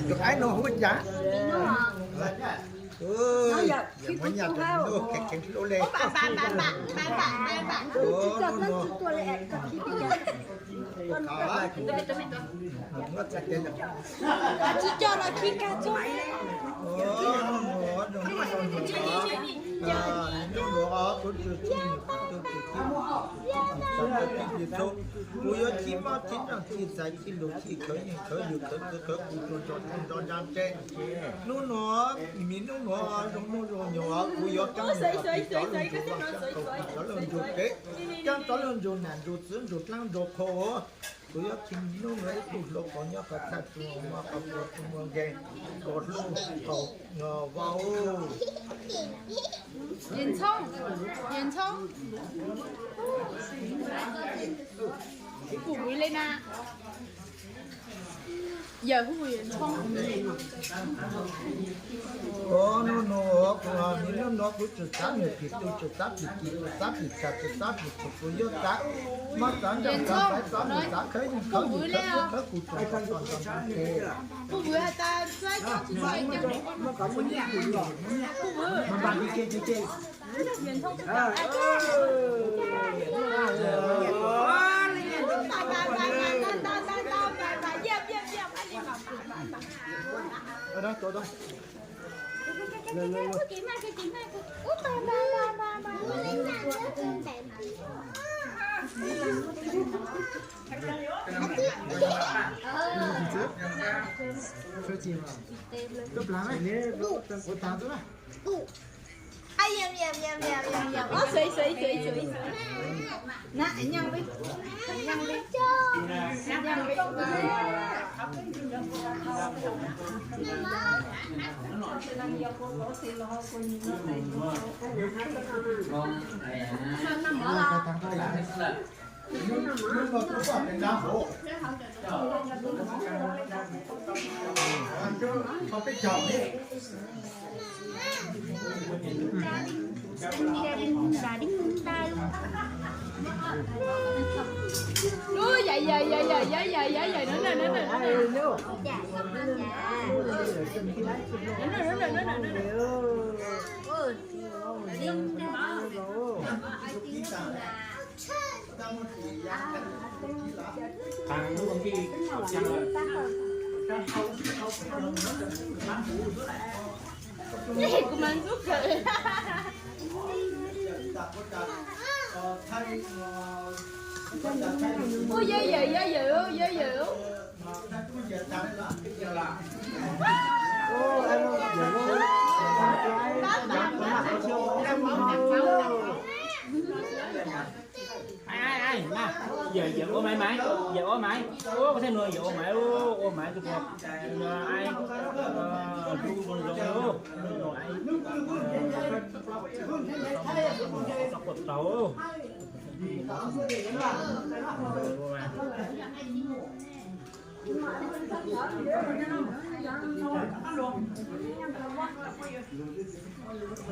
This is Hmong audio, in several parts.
Tus aib no hu cas? Yog muab nyaj rau nws kheev kheev hlub le. Tsis coj los khi kag tso. Hnub no kuv tus txiv, kuv yuav khi mob khi nroog khi xaiv khi lus khi khawv nyiaj khawv yus khawv txwv khawv kub tsuas tso tag nrho ntsa ntse. Hnub no, me hnub no zoo hnub zoo hmo kuv yuav coj mus rau kuv cov lus ntsug vaj xeeb thaum kuv cov lus ntsug kev, coj cov lus ntsug nam ntsug txwv ntsug dlaab ntsug qhua. Kuv yuav khi hnub no ib tug hluas nraug nyob qhov txaj tsuag muaj qhov puag tsuag muaj nkeeg, kom hlub kom vau. Yawg Ntxhoob, Yawg Ntxhoob, kuv li na. Yawg hu Yawg Ntxhoob. Hnub no, hnub no kuv tsis xav nws phim tus, tsis xav phim kis, tsis xav phim tsam, tsis xav phim txhum, kuv yuav xav muab xav nrog xav xaiv xav nws xav khawb yeej khawv yus khawv txwv khawv kub tsuas tso tag nrho ntsa ntse. Ua yog yawm, yog yawm, yog yawm. Ai, ai, ai, na, yawm, yawm ua maiv, maiv, yawm ua maiv. Ua, koj thiaj nua yawm ua maiv, ua maiv tus ko. Ai, ua zoo zoo zoo ai. Tau quaj tau.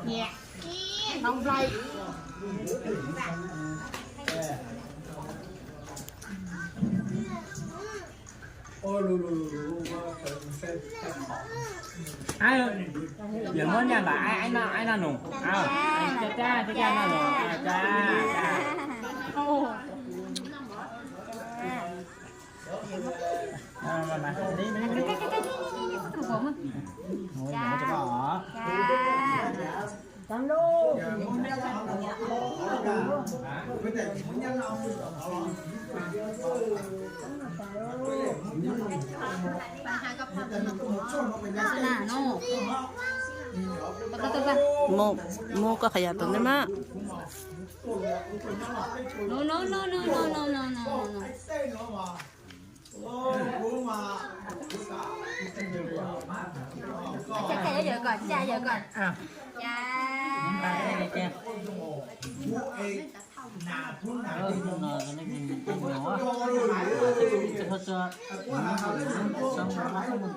Nyiam. Noo nplai. Ai, yawm muab nyaj lam aib, aib noj, aib noj noo. Au, caj caj, caj caj noj noo, caj caj. Muab, muab koj qhov yam tom ntej mas. No, no, no, no, no, no, no, no, no. Caj, caj, yawm kom, caj, yawm kom. Caj. Tus no nej mus ntxeev no, tus no tus no tus no, tus no,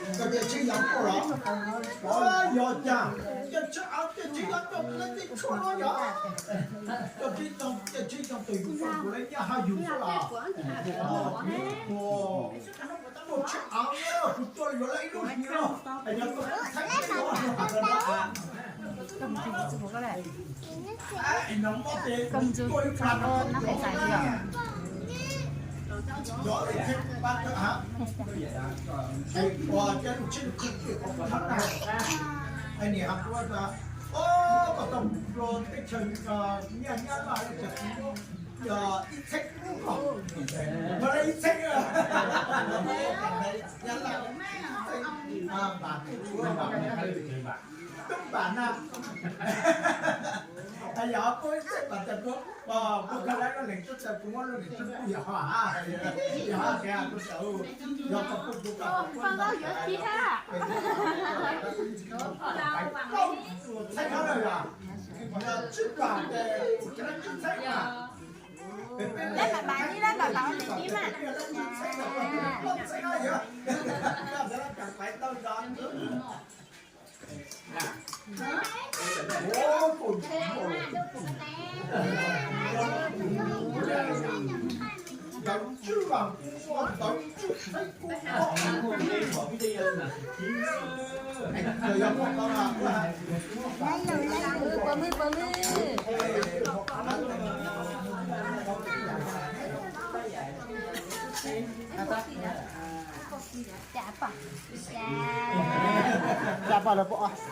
Koj tias tsheb yog koj los? Yog cas, tias tsheb av, tias tsheb yog koj, kuv lawv tej tshuaj no yog. Koj tsheb, tias tsheb yog tus kuv, kuv lawv nyob hauv yus xwb los? Koj tsheb av, kuv tuaj yuav lawv ib lub hniav los. Yog koj tsheb av. Koj mus ntxuag tus tsov no hais txais li os. Ib txheeb, ib txheeb, tub npam na. Yog koj ib txheeb npam tas koj, koj kho lawv lub neej tub tas kuv muab lub neej tub kuj yog, yog tias kuv tau, yog koj kuj kuv koj kuv kuj yuav tsis ha. Txheeb no yog, yog tsib pam ces kuv tseem tsib txheeb na. Lawv mam mam li, lawv mam mam li tib mas.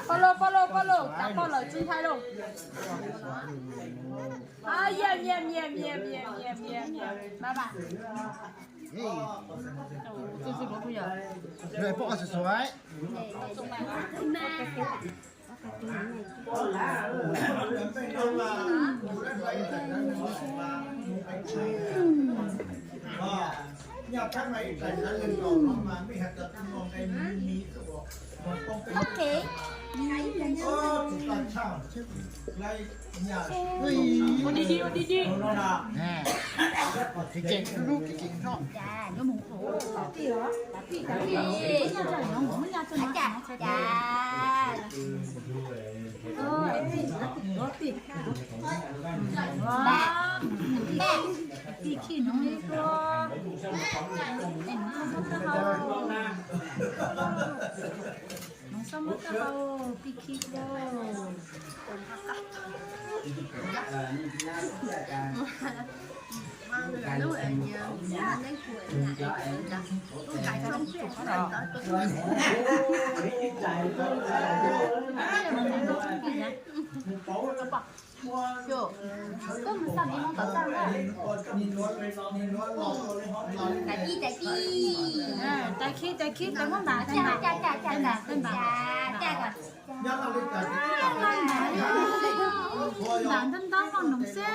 Poj lawm, poj lawm, poj lawm, tsis ntshai lauj. Poj sawv sawv. Ua dig dig, ua dig dig. Tij khij noov li tuaj. Noov xob muab koj hau, tij khij tuaj. Tais tij, tais tij. Tais khib, tais khib, tais muab npam, tais npam, tais npam, tais npam. Npam ntau ntau los noov xwb.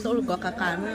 Tau lub kov qas qas na.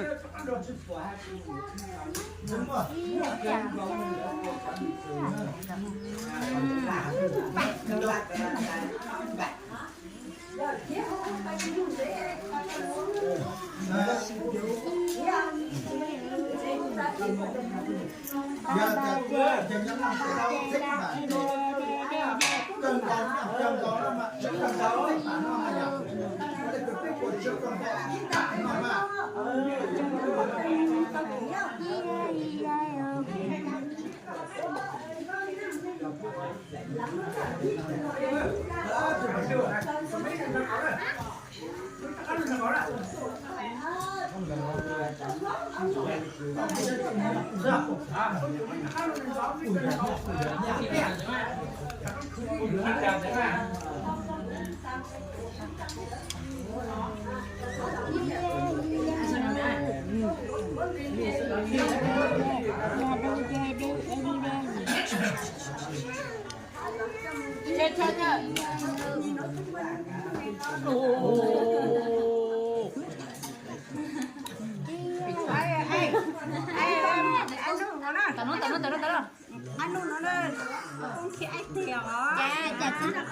Tau no, tau no, tau no, tau no. Ab, nug no na, koob khi aib tig os. Cas, cas txib cas,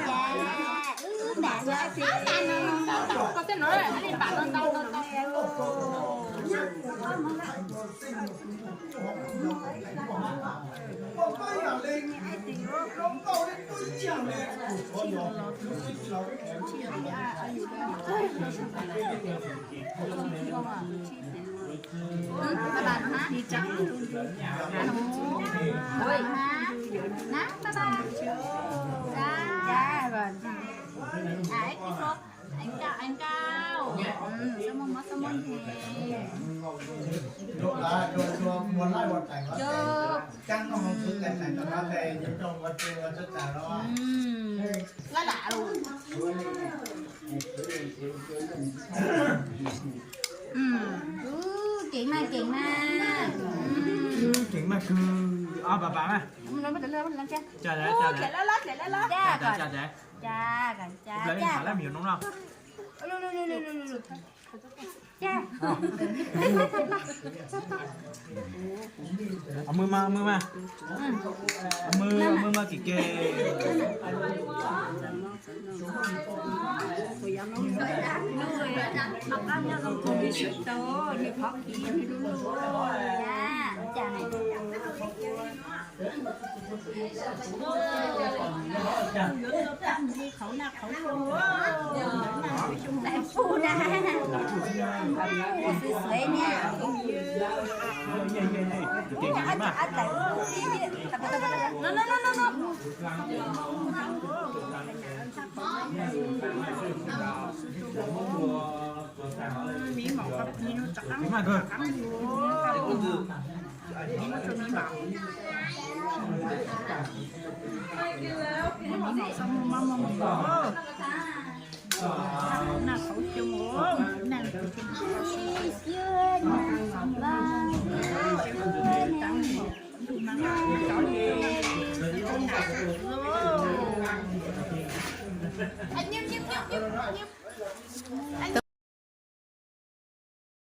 wb ntam no, ab, ntam no, ntam no, koj teb no, ab, ntam no, ntam no, ntam no. Bye bye ha. Bye bye ha. Na, bye bye. Dạ. Dạ rồi. À, cái số anh Cao, anh Cao. Ừ, sao mong món sao mong thì. Chưa. Ừ. Lá lạ luôn. Ừ. Ừ, keem mas, keem mas. Ừ. Keem mas kawg. Ob pab pab mas. Chà, chà, chà, chà. Chà, chà, chà. Chà, chà, chà. Mws mas, mws mas. Mws, mws mas kev kev.